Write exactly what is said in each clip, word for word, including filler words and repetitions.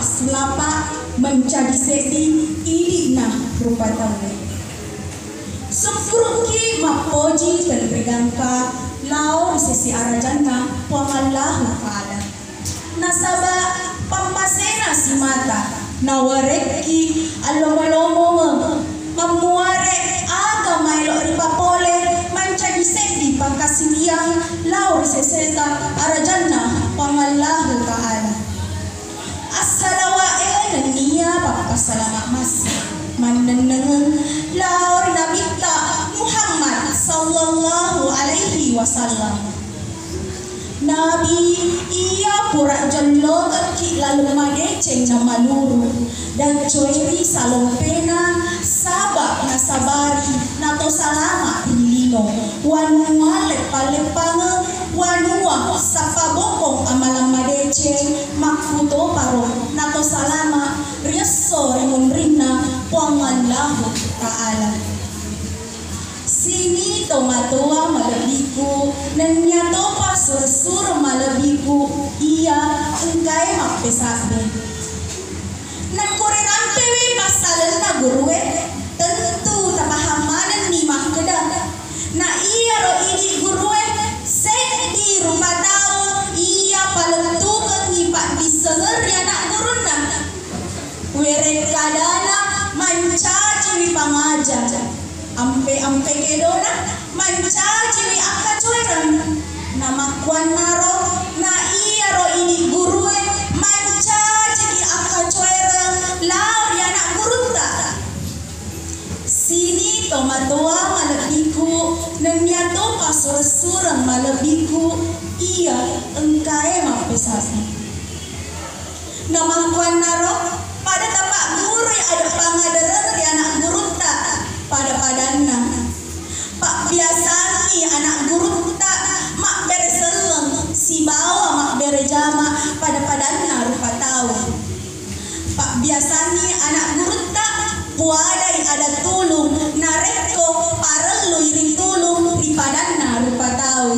Sulapa mencaji seddi idi'na rupa tauwe. Sukkuruki mappoji tenrigangka lao ri sesi arajanna Puang Allahu Ta'ala. Nasaba pammasena simata nawarekki allomo-lomongeng mammuare aga maelo ripapole mancaji seddi pakkasiwiang lao ri seseta arajanna Puang Allahu Ta'ala. Assalawae nennia pappasalama masse mannennengeng lao ri Nabitta Muhammad sallallahu alaihi wasallam. Nabi iya pura jellokekki laleng madeceng namaluru, daccoeri salompena saba nasabari nato salama ri lino, wanua leppa-leppangeng, wanua sappa bokong amalang madeceng, makkutoparo nato salama ri esso ri munrinna Puang Allahu Ta'ala. Sini tomatoa malebbiku, nennia topa sureng-sureng malebbiku iya engkae mappesabbe. Nakko rirampewi passalenna gurue, tentu tapahang manenni makkeda, na iyaro idi gurue seddi rupa tau iya palettukengngi paddissengeng ri anak gurunna. Werekkadana mancajiwi pangaja, ampe-ampe kedona mancajiwi akkacoereng. Namakkuannaro na iyaro idi gurue mancajiki akkacoereng lao ri anak gurutta. Sini tomatoa malebbiku, nennia topa sureng-sureng malebbiku iya engkae mappesabbi. Namakkuannaro, pada tapaggurui ade pangadereng ri anak gurutta pada-padanna. Pabbiasangngi anak gurutta mabbere selleng sibawa mabbere jama pada-padanna rupa tau. Pabbiasangngi anak gurutta puadai ada tulung narekko parellui ritulung ri padanna rupa tau.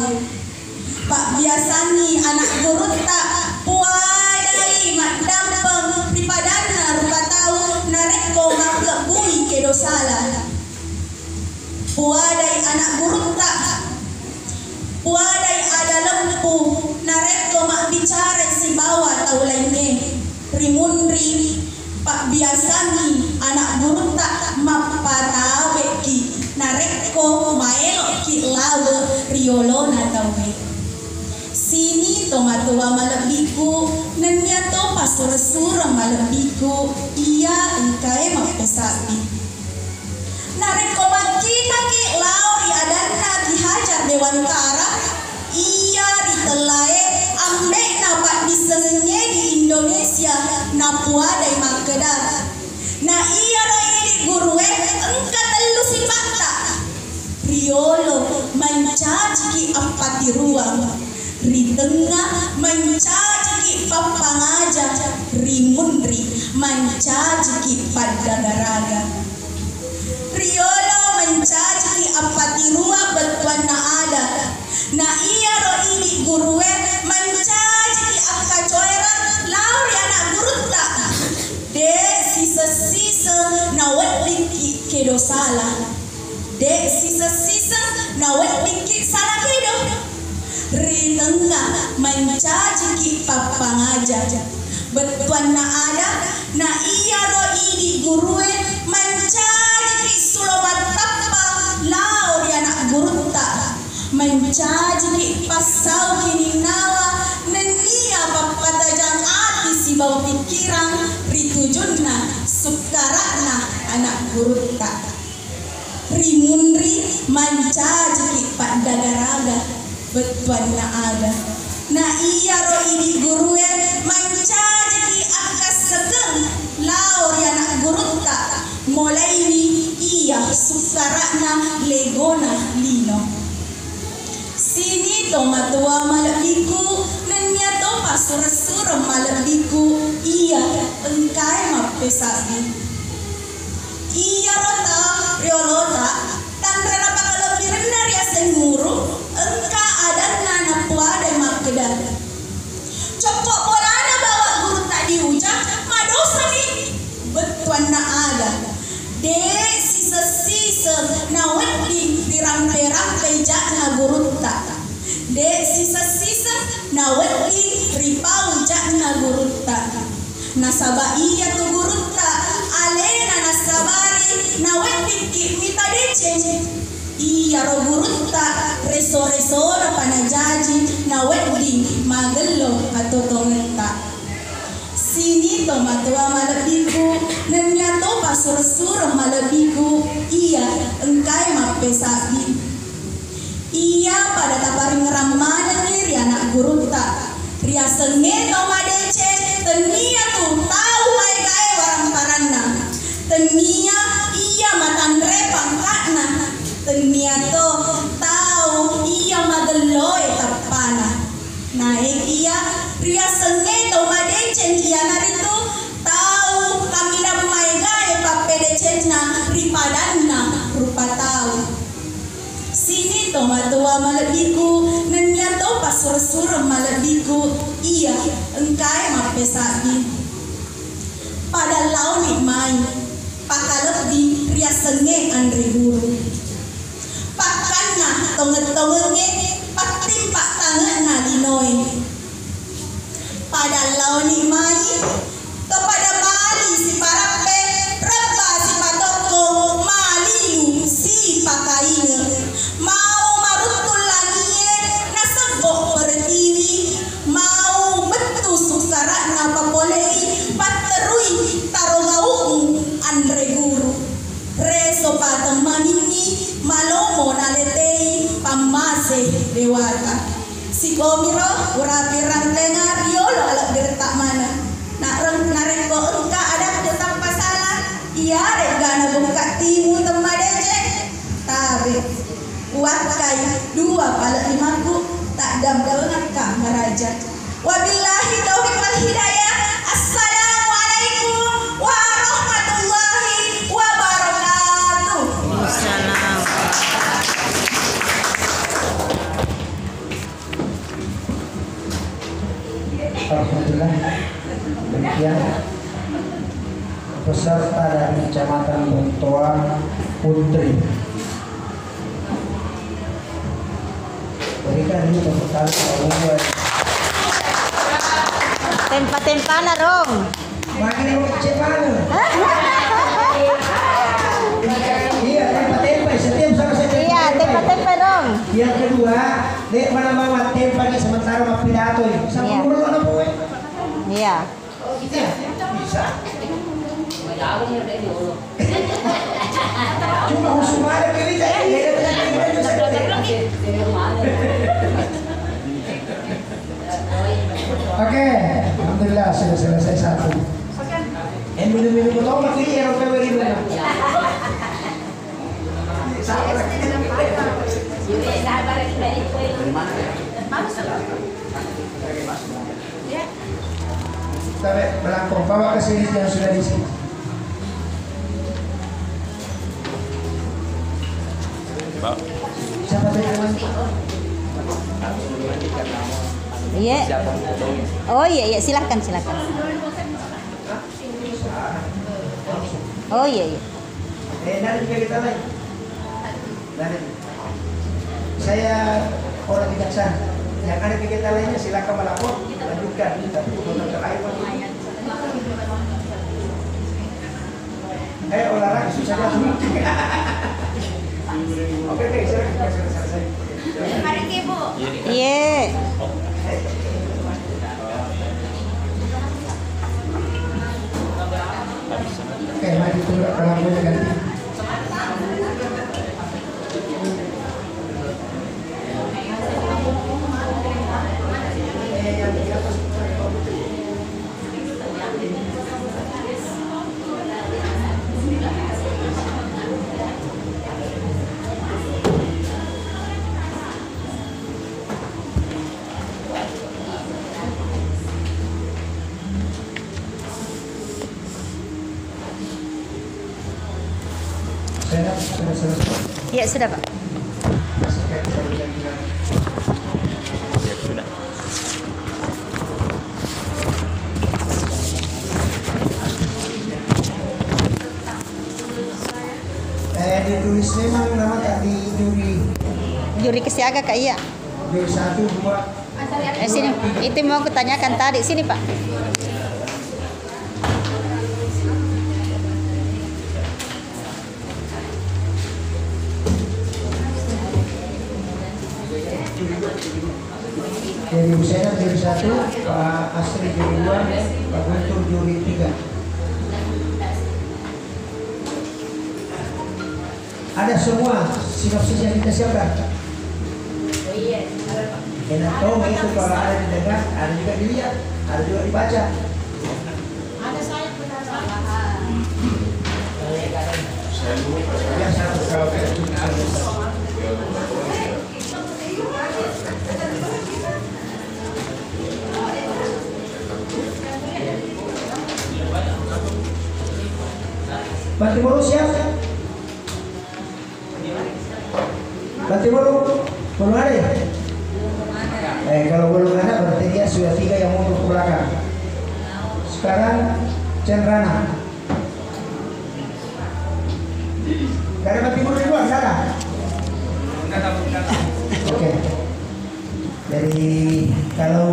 Pabbiasangngi anak gurutta puadai maddampeng ri padanna rupa tau narekko makkebbui kedo sala. Puadai anak gurutta, puadai ada lempu narekko mabbicara sibawa tau laingnge. Ri munri, pabbiasangngi anak gurutta mappatabe'ki narekko maelo'ki lawe ri yolona tauwe. Sini tomatoa malebbiku, nennia topa sureng-sureng malebbiku iya engkae mappesabbi. Narekko makkitaki lao ri adanna Ki Hajar Dewantara, iya ritellae ambe'na paddissengengnge di Indonesia, napuadai makkeda, na iyaro idi gurue engka tellu sipatta. Riolo mancajiki appatiruang, ri tengnga mancajiki pappangaja, ri munri mancajiki paddagaraga. Riolo mancajiki appatiruang bettuanna ada, na iyaro idi gurue mancajiki akkacoereng lao ri anak gurutta. De siseng-siseng naweddikki kedo sala. De siseng-siseng naweddikki sala kedo. Ri tengnga mancajiki pappangaja. Bettuanna ada, na iyaro idi gurue mancajiki sulo mattappa lao ri anak gurutta. Mancajiki passau kininnawa nennia pappatajang ati sibawa pikkirang ri tujunna sukkara'na anak gurutta. Ri munri mancajiki paddagaraga bettuanna ada. Na iyaro idi gurue mancajiki akkassekeng lao ri anak gurutta, molaiwi iya sukkara'na legona lino. Sini tomatoa malebbiku, nennia topa sureng-sureng malebbiku iya engkae mappesabbi. Iyaro tau riolota tanre napakalebbirenna riaseng guru, engka adanna napuadai makkeda, coppo bolana bawa gurutta diuja, Nasaba iyatu gurutta alena nassabari naweddikki mita deceng. Iyaro gurutta reso-resona panajaji nawedding magello atotongetta. Sining tomatoa malebbiku, nennia topa sureng-sureng malebbiku, iya engkae mappesabbi. Iya pada taparingngerang manengngi ri ana gurutta. Riasengnge tau madeceng, tennia tu tau maegae waramparanna. Tennia iya matanre pangka'na. Tennia to tau iya magelloe tappana. Naekiya riasengnge tau madeceng iyanaritu tau kaminang maegae pappedecenna ri padanna rupa tau. Sining tomatoa malebbiku, nennia topa sureng-sureng malebbiku, iya engkae mappesabbi. Pada laoni mai, pakalebbi riasengnge anre guru. Pakkanna tongeng-tongengnge, pattimpa tange'na linoe. Pada laoni mai, to pada mali siparappe, rebba sipatokko, maliu sipakainge. Mau maruttung langie, nasebbo pertiwi, mau bettu sukkara'na papolei, patterui tarogau'mu anre guru. Reso patemmaninni malomo naletei pammase dewata. Sikomiro urapi rantenga riolo alebbiretta maneng. Nareng-, narekko engka adakku tappa sala, iyaregga nabukka timu temmadeceng. Tabe. Uwakkai dua pale limakku, taddampengekka maraja. Wabillahi taufiq wal hidayah. Assalamualaikum warahmatullahi wabarakatuh. Waalaikumsalam. Alhamdulillah. Demikian peserta dari Kecamatan Bontoa, Putri. Berikan dulu tepuk tangan. Tempa-tempana, Rong. Makin cek mana? Iya, tempa-tempa, setiap selesai tempa-tempa. Iya, tempa-tempa, Rong. Yang kedua, dek mana mama tempa di sementara mau pidato ya. Sama. Iya. Dulu anak gue. Iya. Iya, bisa. Cuma khusus ada pilih, saya. Oke, alhamdulillah sudah selesai satu. Eh, minum-minum obat nih, yang sampai beri mana? Sabar. Dari mana? Tabe, belangko, bawa ke sini yang sudah diisi. Pak. Siapa tuh namanya? Iya. Oh iya, iya, silakan, silakan. Oh iya, iya. Eh, nanti kita lain. Nanti. Saya orang bijaksana. Yang ada kegiatan lainnya silakan melapor, lanjutkan. Tapi untuk terakhir, Pak. Eh, olahraga susah banget. Oke, oke, silakan, silakan, silakan. Iya. Oke, mari kita kalau punya ganti. Iya, sudah, Pak. Iya, sudah. Eh, ditulis memang nama tak di juri. Juri kesiaga, Kak, iya. Juri satu, dua. Eh, sini. Itu mau kutanyakan tadi. Sini, Pak. Jadi, Bu Sena juri satu, Pak Asri juri dua, Pak Guntur juri tiga. Ada semua sinopsis yang kita siapkan. Enak dong itu, kalau ada didengar, ada juga dilihat, ada juga dibaca. Bantimurung siap? Bantimurung? Belum ada ya? Eh, kalau belum ada, berarti dia sudah tiga yang mundur ke belakang. Sekarang Cenrana. Gak ada Bantimurung di luar, gak ada? Oke. Jadi, kalau